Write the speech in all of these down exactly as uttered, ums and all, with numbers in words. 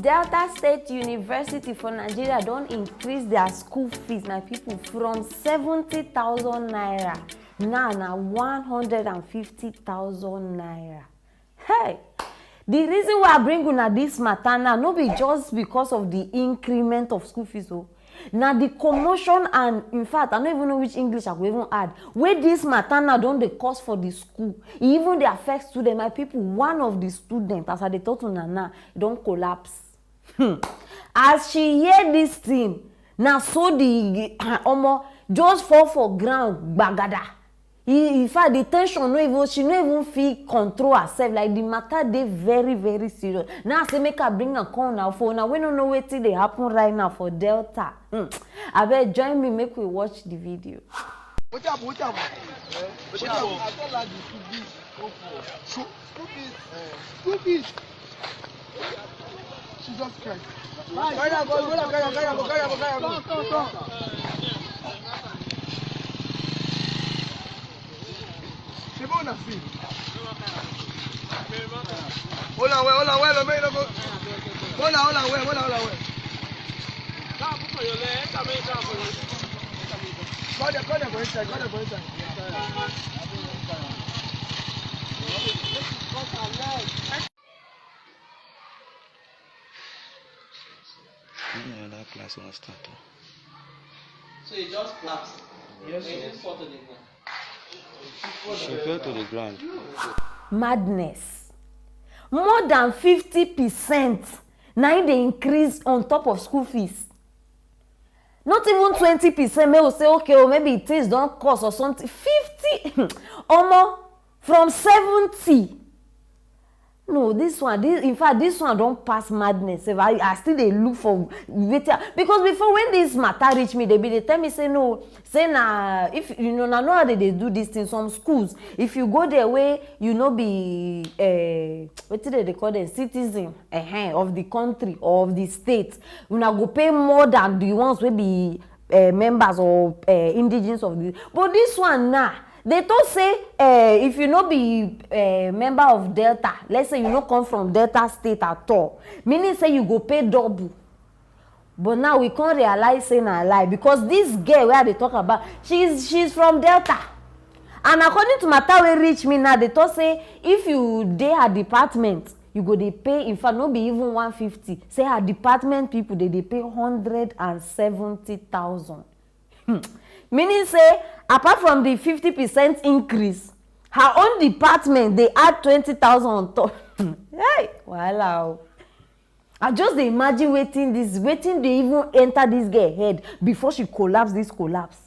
Delta State University for Nigeria don increase their school fees, my people, from seventy thousand naira now na one hundred and fifty thousand naira. Hey! The reason why I bring una this matter now no be just because of the increment of school fees o. Na the commotion and, in fact, I no even know which English I go even add, wey this matter now don dey cause for the school. E even dey affect students. My people, one of the students, as I dey talk to una now, e don collapse. Hmm. As she hear this thing, na so the omo just fall for ground gbagada. E, in fact, the tension no even, she no even fit control herself. Like, the matter dey very, very serious. Now I say make I bring am come now for una wey no know wetin dey happen right now for Delta. Hmm. Abeg, join me, make we watch the video. Wetin happen? Wetin happen? Wetin happen? I tell her the school fees. School fees. School fees. Jesus Christ. Carry am go, carry am go, carry am go, carry am go, carry am go. Come, come, come. Shebi una see? Hold am well, hold am well, make e no go. Hold am, hold am well, hold am, hold am well. Call dem, call dem for inside, call dem for inside. Another class wan start o. So e just collapse. Yes, sir. Fall to the ground. She fell to the ground. Madness. More than fifty percent na im dey increase on top of school fees. Not even twenty percent, make we say, okay, oh, maybe things don cost or something. Fifty, omo, from seventy. No, this one, this, in fact, this one don pass madness sef. I, I still dey look for wetin, because before, when this matter reach me, they be dey tell me say no, say na, if you know, na know how they dey do this thing. Some schools, if you go there wey you no be, uh, wetin they dey call them, citizen, uh, of the country or of the state, una go pay more than the ones wey be, uh, members or, uh, indigenous of the. But this one now, they talk say, uh, if you no be, uh, member of Delta, let's say you no come from Delta State at all, meaning say you go pay double. But now we come realize say na lie, because this girl wey I dey talk about, she's, she's from Delta. And according to matter wey reach me now, they talk say if you dey her department, you go dey pay, in fact, no be even one fifty. Say her department people, they dey pay hundred and seventy thousand. Hmm. Meaning say, apart from the fifty percent increase, her own department dey add twenty thousand on top. Hey, wahala o. I just dey imagine wetin this, wetin dey even enter this girl head before she collapse this collapse.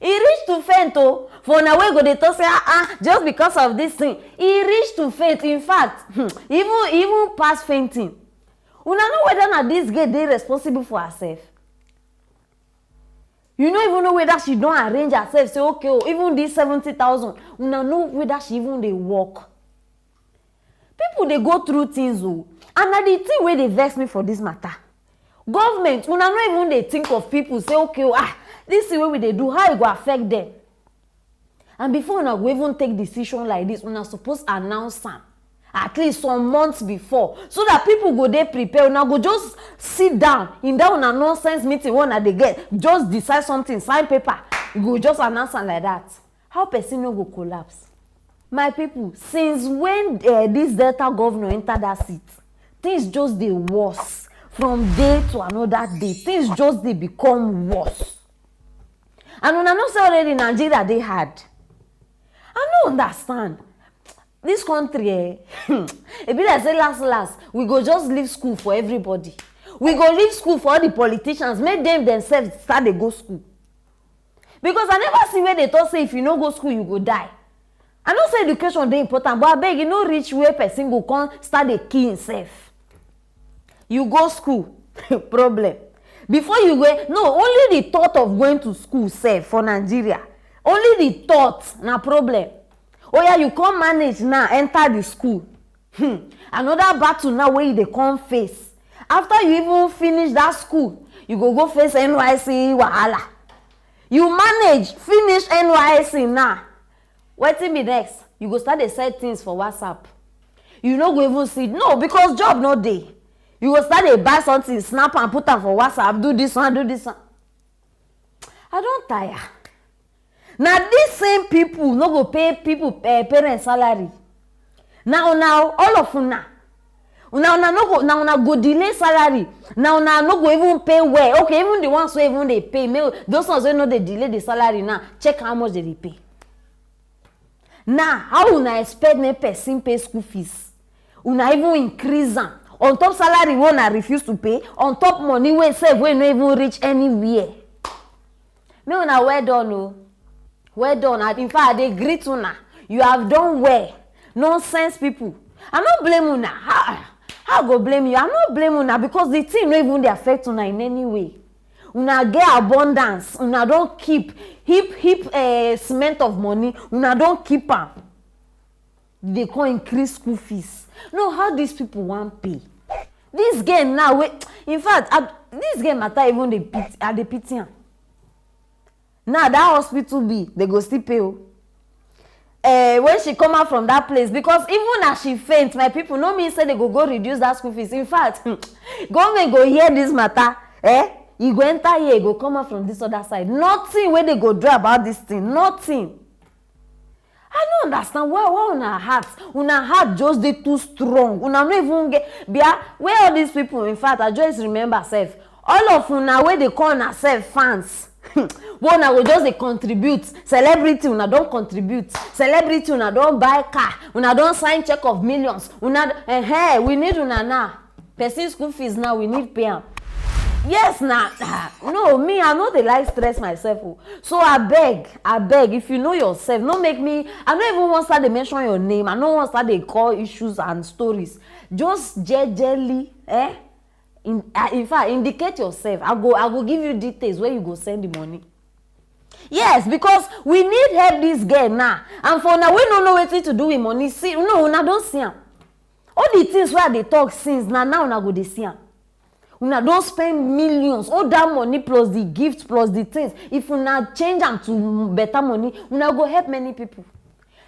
E reach to faint o, for una wey go dey talk say, ah, ah, just because of this thing. E reach to faint. In fact, hmm, even, even pass fainting. Una know whether na this girl dey responsible for herself? You no even know whether she don arrange herself, say, okay, oh, even this seventy thousand, una know whether she even dey work. People dey go through things o, and na the thing wey dey vex me for this matter. Government, una no even dey think of people, say, okay, oh, ah, this thing wey we dey do, how e go affect them? And before una go even take decision like this, una suppose announce am at least some months before, so that people go dey prepare. Una go just sit down in that una nonsense meeting wey una dey get, just decide something, sign paper, you go just announce am like that. How person no go collapse? My people, since when, eh, this Delta governor enter that seat, things just dey worse from day to another day. Things just dey become worse. And una know say already Nigeria dey hard. I no understand. This country, eh, e be like say last last, we go just leave school for everybody. We go leave school for all the politicians, make them themselves start dey go school. Because I never see where they talk say if you no go school, you go die. I know say education dey important, but abeg, e no reach where person go come start dey kill himself. You go school, problem. Before you go, no, only the thought of going to school sef for Nigeria, only the thought na problem. Oya, you come manage now, enter the school. Hmm. Another battle now wey you dey come face. After you even finish that school, you go go face N Y S C wahala. You manage finish N Y S C now. Wetin be next? You go start dey sell things for WhatsApp. You no go even see, no, because job no dey. You go start dey buy something, snap am, put am for WhatsApp, do this one, do this one. I don tire. Na these same people no go pay people, eh, parents salary. Na una, all of una, una una no go, na una go delay salary. Na una no go even pay well. Okay, even the ones wey even dey pay, make those ones wey no dey delay the salary now, check how much they dey pay. Now, how una expect make person pay school fees? Una even increase am. On top salary wey una refuse to pay, on top money wey sef wey no even reach anywhere. Make una well done o. Well done. And in fact, I dey greet una. You have done well. Nonsense people. I no blame una. How, how I go blame you? I no blame una because the thing no even dey affect una in any way. Una get abundance. Una don keep heap, heap, eh, cement of money. Una don keep am. Dey come increase school fees. No, how these people wan pay? This girl now, wey, in fact, I, this girl matter even dey pity, I dey pity am. Now that hospital bill, they go still pay o. Eh, when she come out from that place, because even as she faint, my people, no mean say they go go reduce that school fees. In fact, government go hear this matter, eh? E go enter here, e go come out from this other side. Nothing wey they go do about this thing, nothing. I no understand why, why una heart, una heart just dey too strong. Una no even get, bia, where all these people, in fact, I just remember sef, all of una wey dey call una sef fans, wey una go just dey contribute, celebrity, una don contribute, celebrity, una don buy car, una don sign check of millions, una, eh, we need una now. Person school fees now, we need pay am. Yes na. Ah, no, me, I no dey like stress myself o. So abeg, abeg, if you know yourself, no make me, I no even wan start dey mention your name. I no wan start dey call issues and stories. Just jejely, eh? In, ah, in fact, indicate yourself. I go, I go give you details where you go send the money. Yes, because we need help this girl now. And for una wey no know wetin to do with money, see, no, una don see am. All the things wey I dey talk since, na now una go dey see am. Una don spend millions, all that money plus the gift plus the things. If una change am to better money, una go help many people.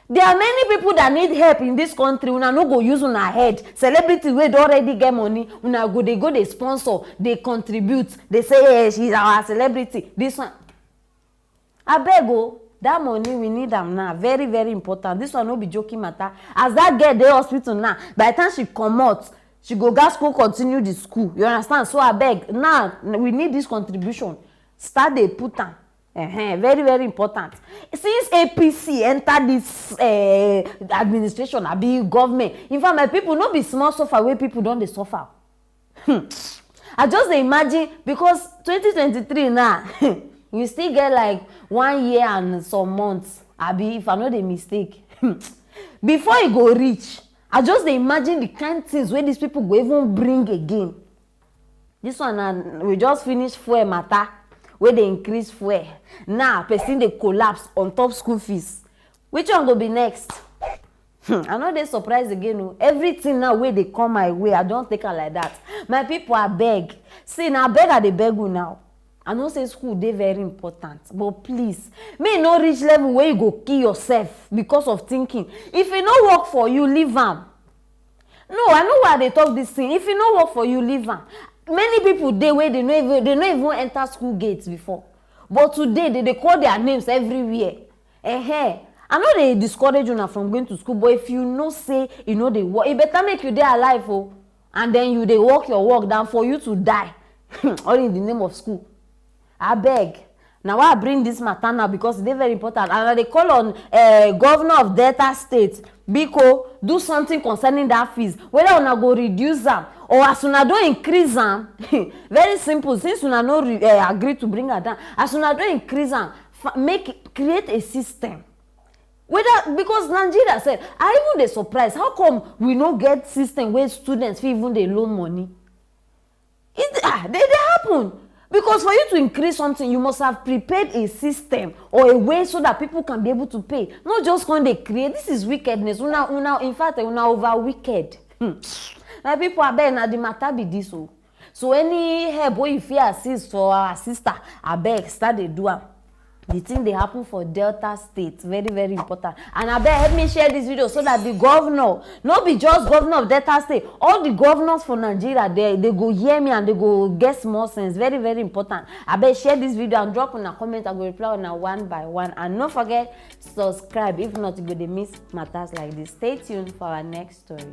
There are many people that need help in this country. Una no go use una head. Celebrity wey don already get money, una go dey go dey sponsor, dey contribute, dey say, "Hey, she's our celebrity." This one, abeg o, that money, we need am now. Very, very important. This one no be joking matter. As that girl dey hospital now, by the time she comot, she go gats go continue the school. You understand? So abeg, now we need this contribution. Start dey put am. Ehen, very, very important. Since A P C enter this, eh, administration, abi government, in fact, my people, no be small suffer wey people don dey suffer. Hmm. I just dey imagine, because twenty twenty-three now, we still get like one year and some months, abi, if I no dey mistake. Hmm. Before e go reach, I just dey imagine the kind things wey these people go even bring again. This one na, we just finish fuel matter, wey dey increase fuel. Now, person dey collapse on top school fees. Which one go be next? Hmm, I no dey surprised again o. Everything now wey dey come my way, I don take am like that. My people, abeg. See, na abeg I dey beg una now. I know say school dey very important, but please, make e no reach level wey you go kill yourself because of thinking. If e no work for you, leave am. No, I know why I dey talk this thing. If e no work for you, leave am. Many people dey wey they no even, they no even enter school gate before, but today they dey call their names everywhere. Ehen. I no dey discourage una from going to school, but if you know say e no dey work, e better make you dey alive o, and then you dey work your work than for you to die all in the name of school. Abeg, na why I bring this matter now, because e dey very important, and I dey call on, eh, governor of Delta State, biko, do something concerning that fees, whether una go reduce am or as una don increase am. Very simple, since una no re-, eh, agree to bring am down, as una don increase am, fa-, make, create a system. Whether, because Nigeria sef, I even dey surprise, how come we no get system wey students fit even dey loan money? It, ah, they, they happen. Because for you to increase something, you must have prepared a system or a way so that people can be able to pay. Not just come dey create. This is wickedness. Una, una, in fact, una over wicked. Hmm. My people, abeg, na the matter be this o. So any help wey you fit assist for our sister, abeg, start dey do am. The thing dey happen for Delta State, very, very important. And abeg, help me share this video so that the governor, no be just governor of Delta State, all the governors for Nigeria, they, they go hear me and they go get small sense. Very, very important. Abeg, share this video and drop una comment. I go reply una one by one. And no forget, subscribe. If not, you go dey miss matters like this. Stay tuned for our next story.